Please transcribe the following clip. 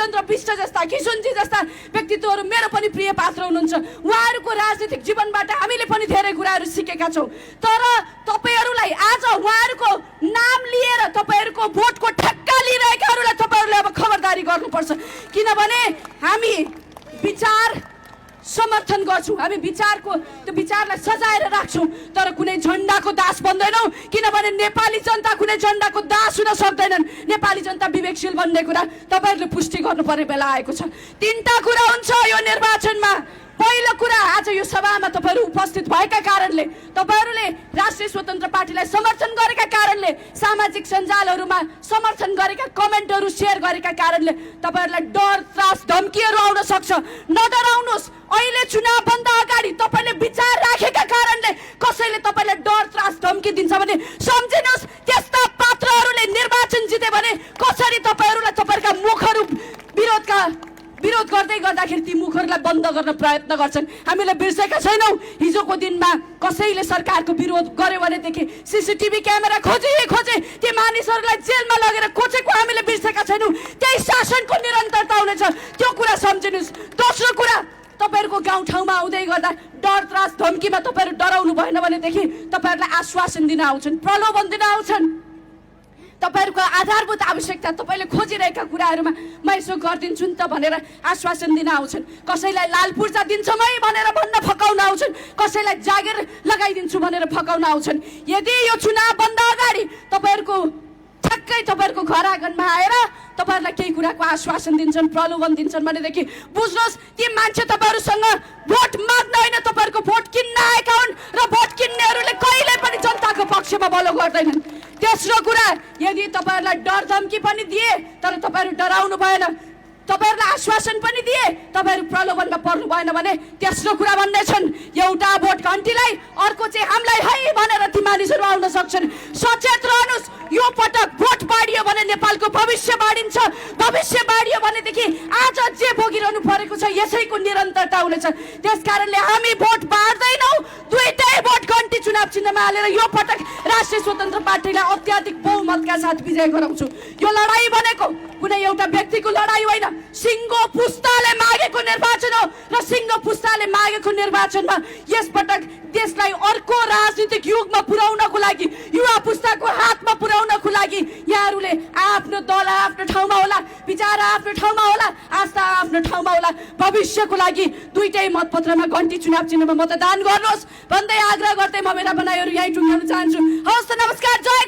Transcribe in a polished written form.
हेमचन्द्र बिष्ट जस्ता किशुनजी जस्ता व्यक्तित्वहरू मेरो पनि प्रिय पात्र हुनुहुन्छ। उहाँहरूको राजनीतिक जीवनबाट हामीले पनि धेरै कुराहरू सिकेका छौँ। तर तपाईहरूलाई आज उहाँहरूको नाम लिएर तपाईहरूको भोटको ठट्टा लिइरहेकाहरूलाई तपाईहरूले अब खबरदारी गर्नुपर्छ। किनभने हामी विचार समर्थन गर्छौँ, हामी विचारको त्यो विचारलाई सजाएर राख्छौँ, तर कुनै झन्डाको दास बन्दैनौँ। किनभने नेपाली जनता कुनै झन्डाको दास हुन सक्दैनन्। नेपाली जनता विवेकशील बन्ने कुरा तपाईँहरूले पुष्टि गर्नुपर्ने बेला आएको छ। तीनटा कुरा हुन्छ यो निर्वाचनमा। पहिलो कुरा, आज यो सभामा तपाईँहरू उपस्थित भएका कारणले, तपाईँहरूले राष्ट्रिय स्वतन्त्र पार्टीलाई समर्थन गरेका कारणले, सामाजिक सञ्जालहरूमा समर्थन गरेका कमेन्टहरू सेयर गरेका कारणले तपाईँहरूलाई डर त्रास धम्कीहरू आउन सक्छ। नडराउनुहोस्। अहिले चुनावभन्दा अगाडि तपाईँले विचार राखेका कारणले कसैले तपाईँलाई डर त्रास धम्की दिन्छ भने सम्झिनुहोस्, त्यस्ता पात्रहरूले निर्वाचन जिते भने कसरी तपाईँहरूलाई तपाईँहरूका मुखहरू विरोध गर्दै गर्दाखेरि ती मुखहरूलाई बन्द गर्न प्रयत्न गर्छन्। हामीले बिर्सेका छैनौँ, हिजोको दिनमा कसैले सरकारको विरोध गर्यो भनेदेखि सीसीटीभी क्यामेरा खोजे ती मानिसहरूलाई जेलमा लगेर कोचेको हामीले बिर्सेका छैनौँ। त्यही शासनको निरन्तरता हुनेछ, त्यो कुरा सम्झिनुहोस्। दोस्रो कुरा, तपाईँहरूको गाउँठाउँमा आउँदै गर्दा डर त्रास धम्कीमा तपाईँहरू डराउनु भएन भनेदेखि तपाईँहरूलाई आश्वासन दिन आउँछन्, प्रलोभन दिन आउँछन्। तपाईँहरूको आधारभूत आवश्यकता तपाईँले खोजिरहेका कुराहरूमा म यसो गरिदिन्छु नि त भनेर आश्वासन दिन आउँछन्। कसैलाई लाल पूर्जा दिन्छौँ है भनेर भन्न फकाउन आउँछन्, कसैलाई जागिर लगाइदिन्छु भनेर फकाउन आउँछन्। यदि यो चुनावभन्दा अगाडि तपाईँहरूको ठ्याक्कै तपाईँहरूको घर आँगनमा आएर तपाईँहरूलाई केही कुराको आश्वासन दिन्छन्, प्रलोभन दिन्छन् भनेदेखि बुझ्नुहोस् ती मान्छे तपाईँहरूसँग भोट माग्न होइन, तपाईँहरूको भोट किन्न आएका हुन् र भोट किन्नेहरूले कहिल्यै पनि जनताको पक्षमा भलो गर्दैनन्। तेस्रो कुरा, यदि तपाईँहरूलाई डर धम्की पनि दिए तर तपाईँहरू डराउनु भएन, तपाईँहरूलाई आश्वासन पनि दिए तपाईँहरू प्रलोभनमा पर्नु भएन भने तेस्रो कुरा भन्ने छन्, एउटा भोट घन्टीलाई अर्को चाहिँ हामीलाई है भनेर ती मानिसहरू आउन सक्छन्। सचेत रहनुहोस्, यो पटक भोट बाँडियो भने नेपालको भविष्य बाँडिन्छ। भविष्य बाँडियो भनेदेखि आज जे भोगिरहनु परेको छ यसैको निरन्तरता हुनेछ। त्यसकारणले हामी भोट बाँड्दैनौँ, दुईटै भोट घन्टी चुनाव चिन्हमा हालेर यो पटक राष्ट्रिय स्वतन्त्र पार्टीलाई अत्याधिक बहुमतका साथ विजय गराउँछु। यो लडाई भनेको कुनै एउटा व्यक्तिको लडाई होइन, सिङ्गो पुस्ताले मागेको निर्वाचन हो र सिङ्गो पुस्ताले मागेको निर्वाचनमा यसपटक देशलाई अर्को राजनीतिक युगमा पुर्याउनको लागि, युवा पुस्ताको हातमा पुर्याउनको लागि यहाँहरूले आफ्नो दल आफ्नो ठाउँमा होला, विचार आफ्नो ठाउँमा होला, आस्था आफ्नो ठाउँमा होला। भविष्यको लागि दुईटै मतपत्रमा घन्टी चुनाव चिन्हमा मतदान गर्नुहोस् भन्दै आग्रह गर्दै म मेरा बनाइहरू यहीँ टुङ्ग्याउन चाहन्छु। हवस् त, नमस्कार, जय